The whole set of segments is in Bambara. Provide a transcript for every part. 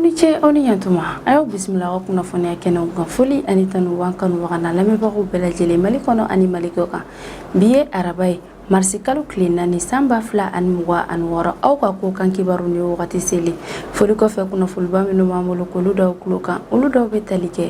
Aw ni ce, aw ni ɲantuma. A y'aw bisimila aw ka kunnafoniya kɛnɛw kan. Foli ani tanu b'an kanubaga n'a lamɛnbagaw bɛɛ lajɛlen, Mali kɔnɔ ani Mali kɔ kan. Bi ye araba ye, marisi kalo tile 4, san 2026. Aw ka ko kan kibaru ni wagati seli. Foli kɔfɛ, kunnafoniba minnu b'an bolo k'olu daw tulo kan, olu dɔw bɛ tali kɛ: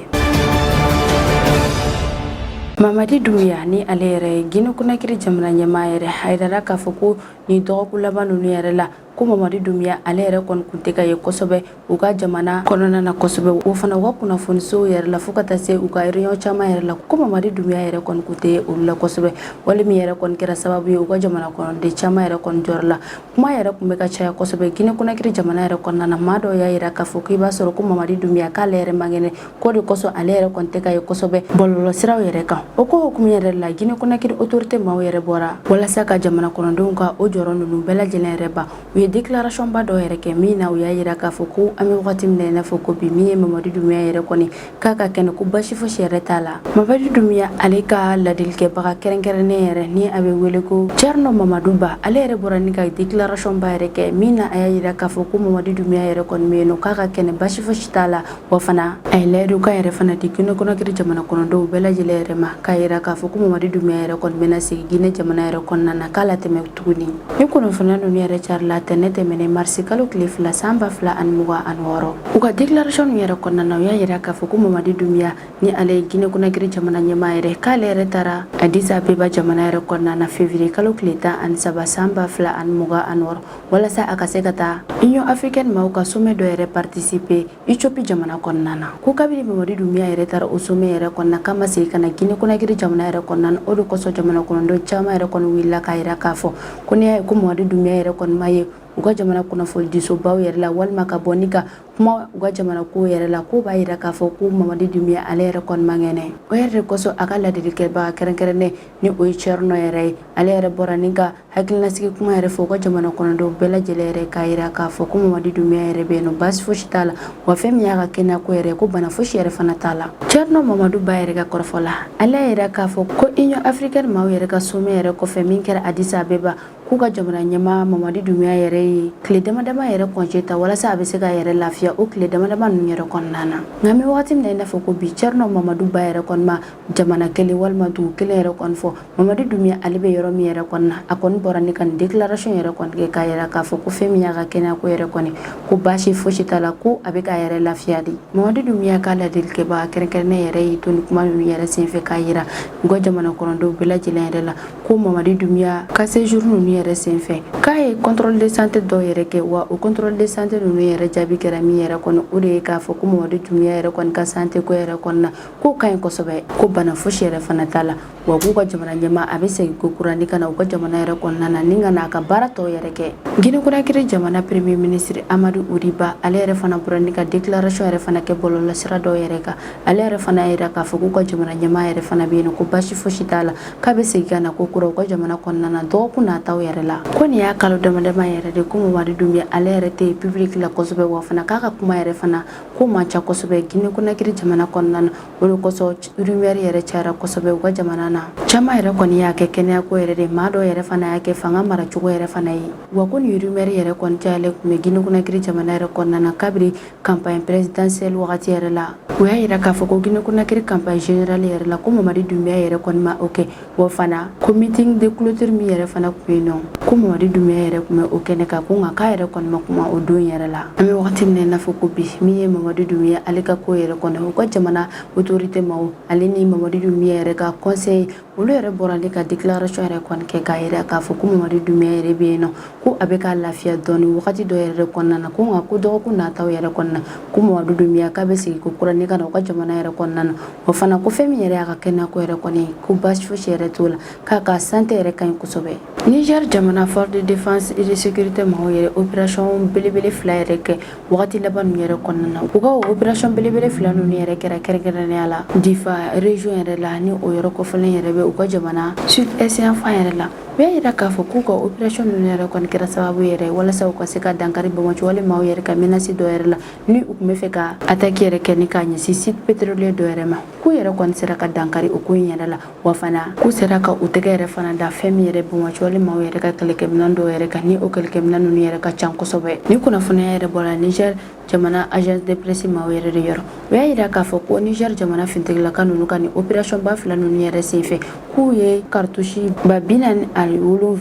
Mamadi Doumbouya, ni ale yɛrɛ ye Guinée Conakry jamana ɲɛmaa yɛrɛ, a yirala k'a fɔ ko ni dɔgɔkun laban ninnu yɛrɛ la, ko Mamadi Doumbouya ale yɛrɛ kɔni kun tɛ ka ye kosɛbɛ u ka jamana kɔnɔna na kosɛbɛ. O fana, u ka kunnafonisow yɛrɛ la, fo ka taa se u ka réunion caman yɛrɛ la, ko Mamadi Doumbouya yɛrɛ kɔni kun tɛ olu la kosɛbɛ. Wale min yɛrɛ kɔni kɛra sababu ye, u ka jamana kɔnɔden caman yɛrɛ kɔni jɔrɔ la. Kuma yɛrɛ kun bɛ ka caya kosɛbɛ Guinée Conakry jamana yɛrɛ kɔnɔna na. Maa dɔw y'a yira k'a fɔ k'i b'a sɔrɔ ko Mamadi Doumbouya k'ale yɛrɛ man kɛnɛ, k'o de kosɔn ale yɛrɛ kɔni tɛ ka ye kosɛbɛ bɔlɔlɔsiraw yɛrɛ kan. O ko hukumu yɛrɛ la, Guinée Conakry autorité maaw yɛrɛ bɔra walasa ka jamana kɔnɔdenw ka o jɔrɔ ninnu bɛɛ lajɛlen yɛrɛ ban. U ye déclaration ba dɔw yɛrɛ kɛ, min na u y'a yira k'a fɔ ko an bɛ wagati min na i n'a fɔ ko bi, min ye Mamadi Doumbouya yɛrɛ kɔni k'a ka kɛnɛ, ko basi fosi yɛrɛ t'a la. Mamadi Doumbouya ale ka ladilikɛbaga kɛrɛnkɛrɛnnen yɛrɛ, ni a bɛ wele ko Thierno Mamadou Ba, ale yɛrɛ bɔra ni ka déclaration ba yɛrɛ kɛ, min na a y'a yira k'a fɔ ko Mamadi Doumbouya yɛrɛ kɔni bɛ yen nɔ, k'a ka kɛnɛ, basi fosi t'a la. Wa fana, a ye layidu kan yɛrɛ fana di Guinée Conakry jamana kɔnɔdenw bɛɛ lajɛlen yɛrɛ ma, k'a yira k'a fɔ ko Mamadi Doumbouya yɛrɛ kɔni bɛna segin Guinée jamana yɛrɛ kɔnɔna na, k'a latɛmɛ tuguni. Ni kunnafoniya ninnu yɛrɛ carila tɛnɛ tɛmɛnen, marisi kalo tile 2, san 2026, u ka déclaration ninnu yɛrɛ kɔnɔna na, u y'a yira k'a fɔ ko Mamadi Doumbouya, ni ale ye Guinée Conakry jamana ɲɛmaa yɛrɛ, k'ale yɛrɛ taara Addis Abeba jamana yɛrɛ kɔnɔna na février kalo tile 13, san 2026, walasa a ka se ka taa Union africaine maaw ka sommet dɔ yɛrɛ participer Éthiopie jamana kɔnɔna na. Ko kabini Mamadi Doumbouya yɛrɛ taara o sommet yɛrɛ kɔnɔna, k'a ma segin ka na Guinée Conakry jamana yɛrɛ kɔnɔna na. O de kosɔn jamana kɔnɔdenw caman yɛrɛ kɔni wulila k'a yira k'a fɔ ko n'i y'a ye ko Mamadi Doumbouya yɛrɛ kɔni ma ye u ka jamana kunnafonidisobaw yɛrɛ la, walima ka bɔ ni ka kuma u ka jamana ko yɛrɛ la, ko b'a yira k'a fɔ ko Mamadi Doumbouya ale yɛrɛ kɔni man kɛnɛ. O yɛrɛ de kosɔn, a ka ladilikɛbaga kɛrɛnkɛrɛnnen, ni o ye Thierno yɛrɛ ye, ale yɛrɛ bɔra ni ka hakilinasigi kuma yɛrɛ fɔ u ka jamana kɔnɔdenw bɛɛ lajɛlen yɛrɛ, k'a yira k'a fɔ ko Mamadi Doumbouya yɛrɛ bɛ yen nɔ, baasi fosi t'a la, wa fɛn min y'a ka kɛnɛya ko yɛrɛ, ko bana fosi yɛrɛ fana t'a la. Thierno Mamadou Ba yɛrɛ ka kɔrɔfɔ la, ale y'a yira k'a fɔ ko Union africaine maaw yɛrɛ ka sommet yɛrɛ kɔfɛ min kɛra Addis Abeba, k'u ka jamana ɲɛmaa Mamadi Doumbouya yɛrɛ ye tile dama dama yɛrɛ congé ta walasa a bɛ se ka yɛrɛ lafiya o tile dama dama ninnu yɛrɛ kɔnɔna na. Nka an bɛ wagati min na i n'a fɔ ko bi, Thierno Mamadou Ba yɛrɛ kɔni ma jamana kelen walima dugu kelen yɛrɛ kɔni fɔ Mamadi Doumbouya ale bɛ yɔrɔ min yɛrɛ kɔni na. A kɔni bɔra ni ka nin déclaration yɛrɛ kɔni kɛ, k'a yira k'a fɔ ko fɛn min y'a ka kɛnɛya ko yɛrɛ kɔni, ko baasi fosi t'a la, ko a bɛ k'a yɛrɛ lafiya de. Mamadi Doumbouya ka ladilikɛbaga kɛrɛnkɛrɛnnen yɛrɛ y'i to ni kuma ninnu yɛrɛ senfɛ, k'a yira u ka jamana kɔnɔdenw bɛɛ lajɛlen yɛrɛ la ko Mamadi Doumbouya ka séjour ninnu yɛrɛ senfɛ, k'a ye contrôle de santé dɔw yɛrɛ kɛ. Wa o contrôle de santé ninnu yɛrɛ jaabi kɛra min yɛrɛ kɔni, o de ye k'a fɔ ko Mamadi Doumbouya yɛrɛ kɔni ka santé ko yɛrɛ kɔni na, k'o ka ɲi kosɛbɛ, ko bana fosi yɛrɛ fana t'a la. Wa k'u ka jamana ɲɛmaa a bɛ segin ko kura ni ka na u ka jamana yɛrɛ kɔnɔna na, ni ka na a ka baara tɔw yɛrɛ kɛ. Guinée Conakry jamana premier ministre Amadou Oury Bah, ale yɛrɛ fana bɔra ni ka déclaration yɛrɛ fana kɛ bɔlɔlɔsira dɔw yɛrɛ kan. Ale yɛrɛ fana y'a yira k'a fɔ k'u ka jamana ɲɛmaa yɛrɛ fana bɛ yen nɔ, ko baasi fosi t'a la, k'a bɛ segin ka na ko kura u ka jamana kɔnɔna na dɔgɔkun nataw yɛrɛ la. Ko nin y'a kalo dama dama yɛrɛ de ko Mamadi Doumbouya ale yɛrɛ tɛ public la kosɛbɛ, wa fana k'a ka kuma yɛrɛ fana ko man ca kosɛbɛ Guinée Conakry jamana kɔnɔna na. O de kosɔn rumeur yɛrɛ cayara kosɛbɛ u ka jamana na. Caman yɛrɛ kɔni y'a kɛ kɛnɛya ko yɛrɛ de, maa dɔw yɛrɛ fana y'a kɛ fanga maracogo yɛrɛ fana ye. Wa ko nin rumeur yɛrɛ kɔni cayalen tun bɛ Guinée Conakry jamana yɛrɛ kɔnɔna na kabiri campagne présidentielle wagati yɛrɛ la. U y'a yira k'a fɔ ko Guinée Conakry campagne générale yɛrɛ la, ko Mamadi Doumbouya yɛrɛ kɔni ma o kɛ. Wa fana, ko meeting de clôture min yɛrɛ fana tun bɛ yen nɔ, ko Mamadi Doumbouya yɛrɛ tun bɛ o kɛnɛ kan, ko nka k'a yɛrɛ kɔni ma kuma o don yɛrɛ la. An bɛ wagati min na i n'a fɔ ko bi, min ye Mamadi Doumbouya ale ka ko yɛrɛ kɔni, u ka jamana autorité maaw, ale ni Mamadi Doumbouya yɛrɛ ka conseil, olu yɛrɛ bɔra ne ka déclaration yɛrɛ kɔni kɛ, k'a yira k'a fɔ ko Mamadi Doumbouya yɛrɛ bɛ yen nɔ, ko a bɛ k'a lafiya dɔɔni wagati dɔ yɛrɛ kɔnɔna na, ko nka ko dɔgɔkun nataw yɛrɛ kɔnɔna na, ko Mamadi Doumbouya k'a bɛ segin ko kura ni ka na u ka jamana yɛrɛ kɔnɔna na. O fana, ko fɛn min yɛrɛ y'a ka kɛnɛya ko yɛrɛ kɔni, ko baasi fosi yɛrɛ t'o la, k'a ka santé yɛrɛ ka ɲi kosɛbɛ. Niger jamana force de défense et de sécurité maaw yɛrɛ opération belebele fila yɛrɛ kɛ wagati laban ninnu yɛrɛ kɔnɔna na. U ka opération belebele fila ninnu yɛrɛ kɛra kɛrɛnkɛrɛnnenya la Difa région yɛrɛ la, ni o yɔrɔ kɔfɛlen yɛrɛ bɛ u ka jamana sud est yanfan yɛrɛ la. U y'a yira k'a fɔ k'u ka opération ninnu yɛrɛ kɔni kɛra sababu yɛrɛ walasa u ka se ka dankari banbaanci wale maaw yɛrɛ ka menace dɔ yɛrɛ la, ni u tun bɛ fɛ ka attaque yɛrɛ kɛ ni k'a ɲɛsin site pétrolier dɔ yɛrɛ ma. K'u K'u yɛrɛ kɔni sera ka dankari o ko in yɛrɛ la, wa fana k'u sera ka u tɛgɛ yɛrɛ fana da fɛn min yɛrɛ banbaanciwale maaw yɛrɛ ka kɛlɛkɛminɛn dɔw yɛrɛ kan, ni o kɛlɛkɛminɛn ninnu yɛrɛ ka ca kosɛbɛ. Ni kunnafoniya yɛrɛ bɔra Niger jamana agence de presse maaw yɛrɛ de yɔrɔ. U y'a yira k'a fɔ ko Niger jamana finitigilaka ninnu ka nin opération ba fila ninnu yɛrɛ senfɛ, k'u ye cartouche 47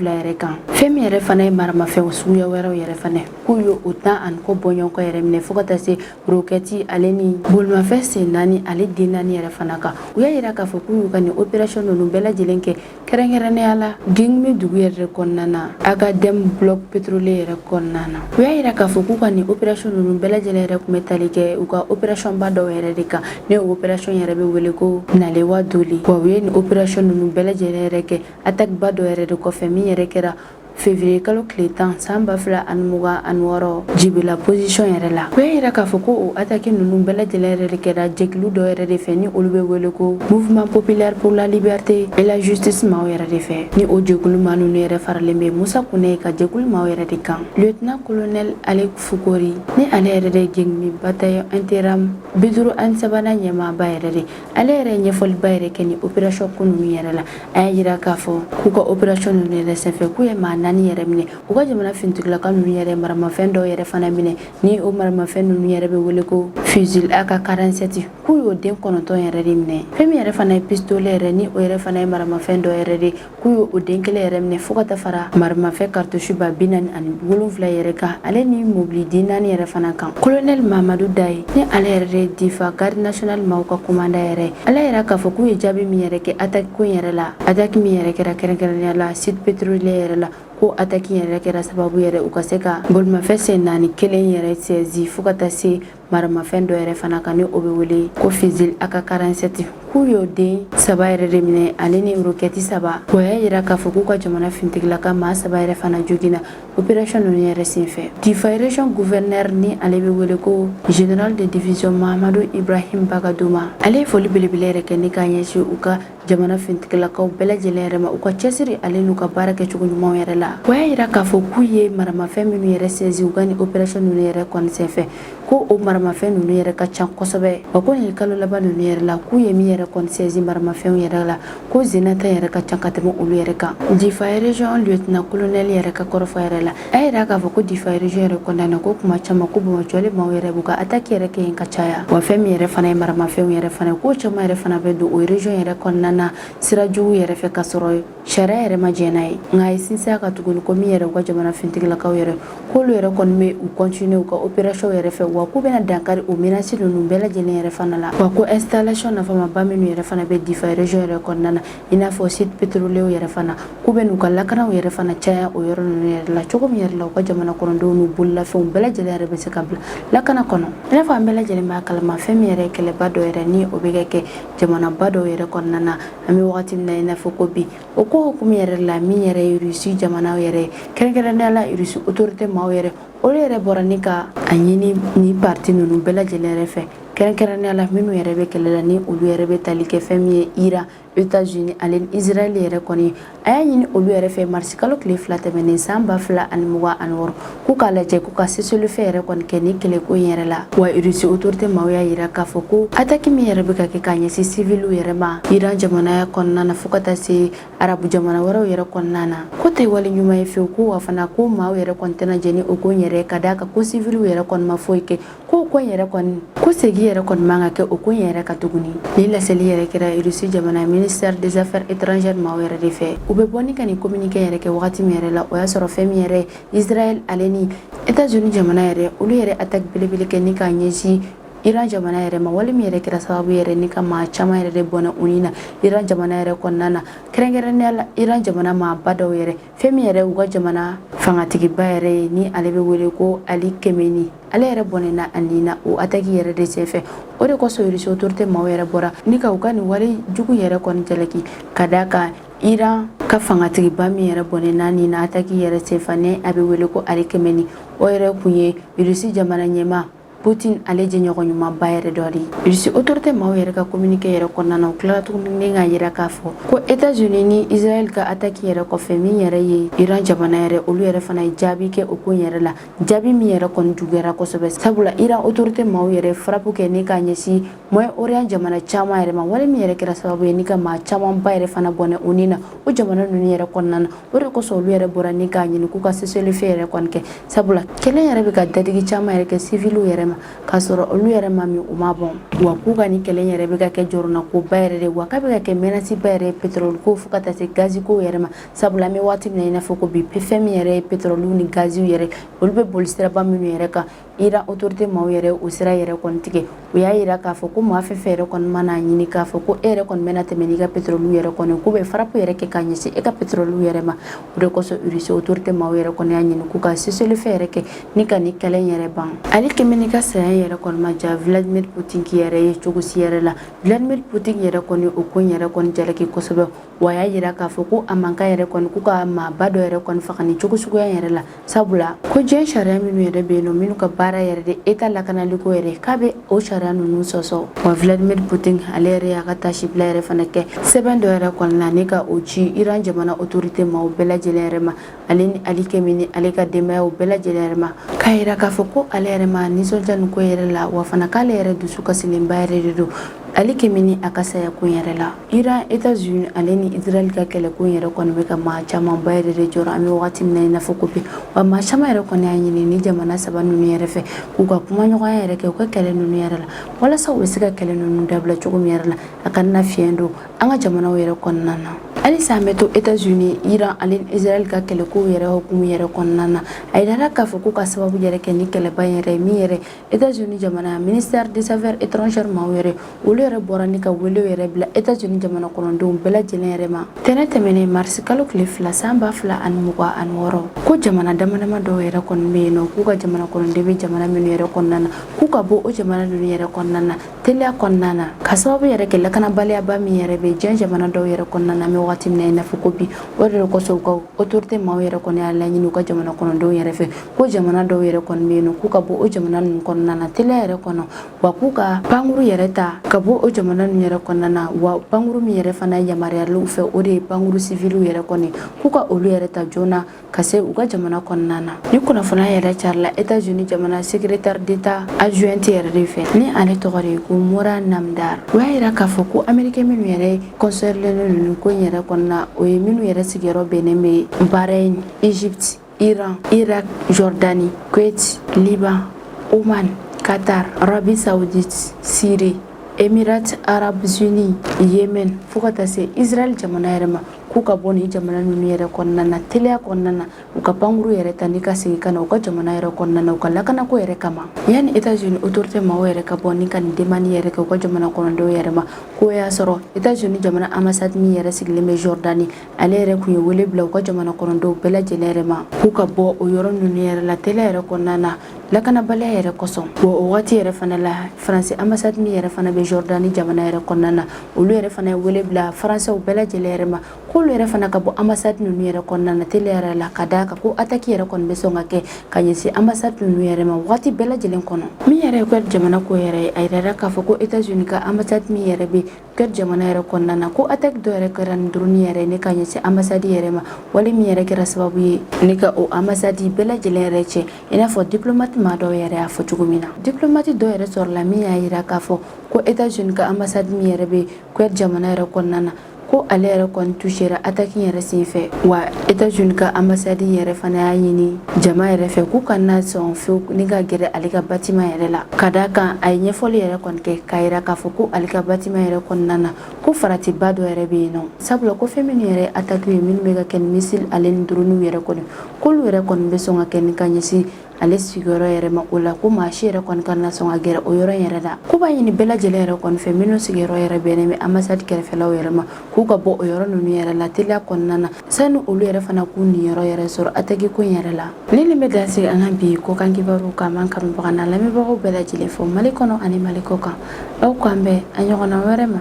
yɛrɛ kan, fɛn min yɛrɛ fana ye maramafɛn suguya wɛrɛw yɛrɛ fana, k'u ye o 10 ani kɔ bɔɲɔgɔnkɔ yɛrɛ minɛ, fo ka taa se roquette ale ni bolimafɛn sen naani ale den naani yɛrɛ fana kan. U y'a yira k'a fɔ k'u y'u ka nin opération ninnu bɛɛ lajɛlen kɛ kɛrɛnkɛrɛnnenya la Gengme dugu yɛrɛ kɔnɔna na, Agadem bloc pétrolier yɛrɛ kɔnɔna na. U y'a yira k'a fɔ k'u ka nin opération ninnu bɛɛ lajɛlen yɛrɛ tun bɛ tali kɛ u ka opération ba dɔw yɛrɛ de kan, ni o opération yɛrɛ bɛ wele ko Nalewa Doli. Wa u ye nin opération ninnu bɛɛ lajɛlen yɛrɛ kɛ attaque ba dɔ yɛrɛ de kɔfɛ, min yɛrɛ kɛra février kalo tile 10 san 2026 Jibila position yɛrɛ la. U y'a yira k'a fɔ ko o attaque ninnu bɛɛ lajɛlen yɛrɛ de kɛra jɛkulu dɔ yɛrɛ de fɛ, ni olu bɛ wele ko Mouvement populaire pour la liberté et la justice maaw yɛrɛ de fɛ, ni o jɛkulu maa ninnu yɛrɛ faralen bɛ Musa Kune ka jɛkulu maaw yɛrɛ de kan. Lieutenant colonel Ale Fukori, ni ale yɛrɛ de Gengme bataillon Interam 53nan ɲɛmaaba yɛrɛ de, ale yɛrɛ ye ɲɛfɔliba yɛrɛ kɛ ni opération ko ninnu yɛrɛ la. A y'a yira k'a fɔ k'u ka opération ninnu yɛrɛ senfɛ, k'u ye maa naani yɛrɛ minɛ. U ka jamana finitigilaka ninnu yɛrɛ maramafɛn dɔw yɛrɛ fana minɛ, ni o maramafɛn ninnu yɛrɛ bɛ wele ko fusil AK 47, k'u y'o den 9 yɛrɛ de minɛ. Fɛn min yɛrɛ fana ye pistolet yɛrɛ, ni o yɛrɛ fana ye maramafɛn dɔ yɛrɛ de, k'u y'o den kelen yɛrɛ minɛ, fo ka taa fara maramafɛn cartouche 47 yɛrɛ kan, ale ni mobili den naani yɛrɛ fana kan. Colonel Mamadu Daye, ni ale yɛrɛ de Difa garde nationale maaw ka commandant yɛrɛ, ale yɛrɛ k'a fɔ k'u ye jaabi min yɛrɛ kɛ attaque ko in yɛrɛ la, attaque min yɛrɛ kɛra kɛrɛnkɛrɛnnenya la site pétrolier yɛrɛ la, ko attaque yɛrɛ kɛra sababu yɛrɛ u ka se ka bolimafɛn sen naani kelen yɛrɛ saisi, fo ka taa se maramafɛn dɔ yɛrɛ fana kan, ni o bɛ wele ko fusil AK 47, k'u y'o den saba yɛrɛ de minɛ, ale ni roquette saba. O y'a yira k'a fɔ k'u ka jamana finitigilaka maa saba yɛrɛ fana joginna opération ninnu yɛrɛ senfɛ. Difa région gouverneur, ni ale bɛ wele ko général de division Mahamadu Ibrahim Bagadoma, ale ye foli belebele yɛrɛ kɛ ni k'a ɲɛsin u ka jamana finitigilakaw bɛɛ lajɛlen yɛrɛ ma, u ka cɛsiri ale n'u ka baara kɛcogo ɲumanw yɛrɛ la. O y'a yira k'a fɔ k'u ye maramafɛn minnu yɛrɛ saisi u ka nin opération ninnu yɛrɛ kɔni senfɛ, ko o maramafɛn ninnu yɛrɛ ka ca kosɛbɛ. Wa ko nin kalo laban ninnu yɛrɛ la, k'u ye min yɛrɛ kɔni saisi maramafɛnw yɛrɛ la, ko zenata yɛrɛ ka ca ka tɛmɛ olu yɛrɛ kan. Difa région lieutenant colonel yɛrɛ ka kɔrɔfɔ yɛrɛ la, a yira k'a fɔ ko Difa région yɛrɛ kɔnɔna na, ko kuma caman ko banbaanciwale maaw yɛrɛ b'u ka attaque yɛrɛ kɛ yen ka caya. Wa fɛn min yɛrɛ fana ye maramafɛnw yɛrɛ fana, ko caman yɛrɛ fana bɛ don o région yɛrɛ kɔnɔna na sira jugu yɛrɛ fɛ, ka sɔrɔ sariya yɛrɛ ma jɛn n'a ye. Nka a ye sinsin a kan tuguni ko min yɛrɛ u ka jamana finitigilakaw yɛrɛ, k'olu yɛrɛ kɔni bɛ u continuer u ka opération yɛrɛ fɛ, wa k'u bɛna dankari o menace ninnu bɛɛ lajɛlen yɛrɛ fana la. Wa ko installation nafamaba minnu yɛrɛ fana bɛ Difa région yɛrɛ kɔnɔna na, i n'a fɔ site pétrolier yɛrɛ fana, k'u bɛ n'u ka lakanaw yɛrɛ fana caya o yɔrɔ ninnu yɛrɛ la, cogo min yɛrɛ la u ka jamana kɔnɔdenw n'u bololafɛnw bɛɛ lajɛlen yɛrɛ bɛ se ka bila lakana kɔnɔ. I n'a fɔ an bɛɛ lajɛlen b'a kalama, fɛn min yɛrɛ ye kɛlɛba dɔ yɛrɛ, ni o bɛ ka kɛ jamanaba dɔw yɛrɛ kɔnɔna na an bɛ wagati min na i n'a fɔ ko bi, o ko hukumu yɛrɛ la, min yɛrɛ ye Russie jamana yɛrɛ ye, kɛrɛnkɛrɛnnenya la Russie autorité maaw yɛrɛ, olu yɛrɛ bɔra ni ka a ɲini ni parti ninnu bɛɛ lajɛlen yɛrɛ fɛ, kɛrɛnkɛrɛnnenya la minnu yɛrɛ bɛ kɛlɛ la, ni olu yɛrɛ bɛ tali kɛ fɛn min ye Iran, États-Unis ale ni Israël yɛrɛ kɔni. A y'a ɲini olu yɛrɛ fɛ marisi kalo tile 2 tɛmɛnen san 2026, k'u k'a lajɛ k'u ka cessez-le-feu yɛrɛ kɔni kɛ ni kɛlɛko in yɛrɛ la. Wa Russie autorité maaw y'a yira k'a fɔ ko attaque min yɛrɛ bɛ ka kɛ k'a ɲɛsin civiliw yɛrɛ ma Iran jamana kɔnɔna na, fo ka taa se arabu jamana wɛrɛw yɛrɛ kɔnɔna na, ko tɛ wale ɲuman ye fewu. Ko wa fana ko maaw yɛrɛ kɔni tɛna jɛn ni o ko in yɛrɛ, ka d'a kan ko civiliw yɛrɛ kɔni ma foyi kɛ, ko ko in yɛrɛ kɔni, ko segin yɛrɛ kɔni man ka kɛ o ko in yɛrɛ ka tuguni. Ni laseli yɛrɛ kɛra Russie jamana ministère des affaires étrangères maaw yɛrɛ de fɛ. U bɛ bɔ ni ka nin communiqué yɛrɛ kɛ wagati min yɛrɛ la, o y'a sɔrɔ fɛn min yɛrɛ Israël ale ni États-Unis jamana yɛrɛ, olu yɛrɛ attaque belebele kɛ ni k'a ɲɛsin Iran jamana yɛrɛ ma, wale min yɛrɛ kɛra sababu yɛrɛ ni ka maa caman yɛrɛ de bɔnɛ u ni na Iran jamana yɛrɛ kɔnɔna na, kɛrɛnkɛrɛnnenya la Iran jamana maaba dɔw yɛrɛ. Fɛn min yɛrɛ u ka jamana fangatigiba yɛrɛ ye, ni ale bɛ wele ko Ali Khamenei, ale yɛrɛ bɔnɛna a nin na o attaque yɛrɛ de senfɛ. O de kosɔn Russie autorité maaw yɛrɛ bɔra ni ka u ka nin wale jugu yɛrɛ kɔni jalaki, ka d'a kan Iran ka fangatigiba min yɛrɛ bɔnɛna nin na attaque yɛrɛ senfɛ, ni a bɛ wele ko Ali Khamenei, o yɛrɛ kun ye Russie jamana ɲɛmaa. Putin ale jɛɲɔgɔn ɲumanba yɛrɛ dɔ de ye. Russie autorité maaw yɛrɛ ka communiqué yɛrɛ kɔnɔna na, u tilala tuguni k'a yira k'a fɔ ko États-Unis ni Israël ka attaque yɛrɛ kɔfɛ, min yɛrɛ ye Iran jamana yɛrɛ, olu yɛrɛ fana ye jaabi kɛ o ko yɛrɛ la, jaabi min yɛrɛ kɔni juguyara kosɛbɛ, sabula Iran autorité maaw yɛrɛ frappe kɛ ni k'a ɲɛsin Moyen-Orient jamana caman yɛrɛ ma, wale min yɛrɛ kɛra sababu ye ni ka maa camanba yɛrɛ fana bɔnɛ u ni na o jamana ninnu yɛrɛ kɔnɔna na. O de kosɔn olu yɛrɛ bɔra ni k'a ɲini k'u ka cessez-le-feu yɛrɛ kɔni kɛ, sabula kɛlɛ yɛrɛ bɛ ka dadigi caman yɛrɛ kɛ siviliw yɛrɛ ma, k'a sɔrɔ olu yɛrɛ ma min u ma bɔn, wa k'u ka nin kɛlɛ yɛrɛ bɛ ka kɛ jɔrɔnakoba yɛrɛ de, wa k'a bɛ ka kɛ menace ba yɛrɛ ye pétrole ko fo ka taa se gazi ko yɛrɛ ma, sabula an bɛ waati min na i n'a fɔ ko bi, fɛn min yɛrɛ ye pétrole ni gaziw yɛrɛ, olu bɛ boli siraba minnu yɛrɛ kan, Iran autorité maaw yɛrɛ o sira yɛrɛ kɔni tigɛ. U y'a yira k'a fɔ ko maa fɛn fɛn yɛrɛ kɔni mana ɲini k'a fɔ ko e yɛrɛ kɔni bɛna tɛmɛ n'i ka pétrole yɛrɛ kɔni, k'u bɛ frappe yɛrɛ kɛ ka ɲɛsin e ka pétrole yɛrɛ ma. O de kosɔn Russie autorité maaw yɛrɛ kɔni y'a ɲini k'u ka cessez-le-feu yɛrɛ kɛ ni ka nin kɛlɛ yɛrɛ ban. Ali Khamenei ka saya yɛrɛ kɔni ma diya Vladimir Poutine yɛrɛ ye cogo si yɛrɛ la. Vladimir Poutine yɛrɛ kɔni o ko yɛrɛ kɔni jalaki kosɛbɛ, wa y'a yira k'a fɔ ko a man kan yɛrɛ kɔni k'u ka maaba dɔ yɛrɛ kɔni faga nin cogo suguya yɛrɛ la, sabula ko diɲɛ sariya minnu yɛrɛ bɛ yen nɔ, minnu ka baara yɛrɛ de État lakanaliko yɛrɛ, k'a bɛ o sariya ninnu sɔsɔ. Wa Vladimir Putin ale yɛrɛ y'a ka tasibila yɛrɛ fana kɛ sɛbɛn dɔ yɛrɛ kɔni na ni ka o ci Iran jamana autorité maaw bɛɛ lajɛlen yɛrɛ ma, ale ni Ali Khamenei ale ka denbayaw bɛɛ lajɛlen yɛrɛ ma, k'a yira k'a fɔ ko ale yɛrɛ ma nisɔndiya nin ko yɛrɛ la, wa fana k'ale yɛrɛ dusu kasilenba yɛrɛ de don Ali Khamenei a ka saya ko yɛrɛ la. Iran, États-Unis ale ni Israël ka kɛlɛko yɛrɛ kɔni bɛ ka maa camanba yɛrɛ de jɔrɔ an bɛ wagati min na i n'a fɔ ko bi. Wa maa caman yɛrɛ kɔni y'a ɲini ni jamana saba ninnu yɛrɛ fɛ k'u ka kumaɲɔgɔnya yɛrɛ kɛ u ka kɛlɛ ninnu yɛrɛ la, walasa u bɛ se ka kɛlɛ ninnu dabila cogo min yɛrɛ la, a kana fiɲɛ don an ka jamanaw yɛrɛ kɔnɔna na. Halisa an bɛ to États-Unis, Iran ale ni Israël ka kɛlɛkow yɛrɛ hukumu yɛrɛ kɔnɔna na. A yirala k'a fɔ k'u ka sababu yɛrɛ kɛ ni kɛlɛba yɛrɛ ye min yɛrɛ États-Unis jamana ministère des affaires étrangères maaw yɛrɛ, olu yɛrɛ bɔra ni ka wele yɛrɛ bila États-Unis jamana kɔnɔdenw bɛɛ lajɛlen yɛrɛ ma tɛnɛ tɛmɛnen marisi kalo tile 2 san 2026, ko jamana dama dama dɔw yɛrɛ kɔni bɛ yen nɔ, k'u ka jamana kɔnɔden bɛ jamana minnu yɛrɛ kɔnɔna na, k'u ka bɔ o jamana ninnu yɛrɛ kɔnɔna na teliya kɔnɔna na, ka sababu yɛrɛ kɛ lakanabaliyaba min yɛrɛ bɛ diɲɛ jamana dɔw yɛrɛ kɔnɔna na an bɛ wagati min na i n'a fɔ ko bi. O de kosɔn u ka autorité maaw yɛrɛ kɔni y'a laɲini u ka jamana kɔnɔdenw yɛrɛ fɛ ko jamana dɔw yɛrɛ kɔni bɛ yen nɔ, k'u ka bɔ o jamana ninnu kɔnɔna na teliya yɛrɛ kɔnɔ, wa k'u ka pankuru yɛrɛ ta ka bɔ o jamana ninnu yɛrɛ kɔnɔna na, wa pankuru min yɛrɛ fana yamaruyalen fɛ, o de ye pankuru siviliw yɛrɛ kɔni, k'u ka olu yɛrɛ ta joona ka se u ka jamana kɔnɔna na. Ni kunnafoniya yɛrɛ carila États-Unis jamana secrétaire d'État adjoint yɛrɛ de fɛ, ni ale tɔgɔ de ye ko Mora Namdar. O y'a yira k'a fɔ ko Américain minnu yɛrɛ concerné ninnu ko in yɛrɛ kɔnɔna, o ye minnu yɛrɛ sigiyɔrɔ bɛnnen bɛ Bahreïn, Égypte, Iran, Irak, Jordanie, Kuwait, Liban, Oman, Qatar, Arabie Saoudite, Syrie, Émirats Arabes Unis, Yémen, fo ka taa se Israël jamana yɛrɛ ma, k'u ka bɔ nin jamana ninnu yɛrɛ kɔnɔna na teliya kɔnɔna na, u ka pankuru yɛrɛ ta ni ka segin ka na u ka jamana yɛrɛ kɔnɔna na u ka lakanako yɛrɛ kama. Yanni États-Unis autorité maaw yɛrɛ ka bɔ ni ka nin demande yɛrɛ kɛ u ka jamana kɔnɔdenw yɛrɛ ma, k'o y'a sɔrɔ États-Unis jamana ambassade min yɛrɛ sigilen bɛ Jordanie, ale yɛrɛ tun ye wele bila u ka jamana kɔnɔdenw bɛɛ lajɛlen yɛrɛ ma k'u ka bɔ o yɔrɔ ninnu yɛrɛ la teliya yɛrɛ kɔnɔna na lakanabaliya yɛrɛ kosɔn. Wa o waati yɛrɛ fana la, Faransi ambassade min yɛrɛ fana bɛ Jordanie jamana yɛrɛ kɔnɔna na, olu yɛrɛ fana ye wele bila Faransɛw bɛɛ lajɛlen yɛrɛ ma k'olu yɛrɛ fana ka bɔ ambassade ninnu yɛrɛ kɔnɔna na teliya yɛrɛ la, ka d'a kan ko attaque yɛrɛ kɔni bɛ sɔn ka kɛ ka ɲɛsin ambassade ninnu yɛrɛ ma waati bɛɛ lajɛlen kɔnɔ. Min yɛrɛ ye Kuwait jamana ko yɛrɛ ye, a yirara k'a fɔ ko États-Unis ka ambassade min yɛrɛ bɛ Kuwait jamana yɛrɛ kɔnɔna na, ko attaque dɔ yɛrɛ kɛra ni drone yɛrɛ ne ka ɲɛsin ambassade yɛrɛ ma, wale min yɛrɛ kɛra sababu ye ne ka o ambassade bɛɛ lajɛlen yɛrɛ cɛ, i n'a fɔ diplomate maa dɔw yɛrɛ y'a fɔ cogo min na. Diplomate dɔw yɛrɛ sɔrɔla min y'a yira k'a fɔ ko États-Unis ka ambassade min yɛrɛ bɛ Kuwait jamana yɛrɛ kɔnɔna na, ko ale yɛrɛ kɔni touchera attaque yɛrɛ senfɛ. Wa États-Unis ka ambassade yɛrɛ fana y'a ɲini jama yɛrɛ fɛ k'u kana sɔn fewu ni ka gɛrɛ ale ka bâtiment yɛrɛ la, ka d'a kan a ye ɲɛfɔli yɛrɛ kɔni kɛ k'a yira k'a fɔ ko ale ka bâtiment yɛrɛ kɔnɔna na, ko faratiba dɔ yɛrɛ bɛ yen nɔ, sabula ko fɛn minnu yɛrɛ attaque ye minnu bɛ ka kɛ ni missile ale ni drone yɛrɛ kɔni, k'olu yɛrɛ kɔni bɛ sɔn ka kɛ ni ka ɲɛsin ale sigiyɔrɔ yɛrɛ ma. O la ko maa si yɛrɛ kɔni kana sɔn ka gɛrɛ o yɔrɔ in yɛrɛ la. K'u b'a ɲini bɛɛ lajɛlen yɛrɛ kɔni fɛ minnu sigiyɔrɔ yɛrɛ bɛnnen bɛ ambassade kɛrɛfɛlaw yɛrɛ ma, k'u ka bɔ o yɔrɔ ninnu yɛrɛ la teliya kɔnɔna na, sani olu yɛrɛ fana k'u niyɔrɔ yɛrɛ sɔrɔ attaque ko in yɛrɛ la. Ni nin bɛ dan sigi an ka bi kɔkan kibaru kan. An kanubaga n'a lamɛnbagaw bɛɛ lajɛlen fo Mali kɔnɔ ani Mali kɔ kan. Aw k'an bɛn a ɲɔgɔnna wɛrɛ ma.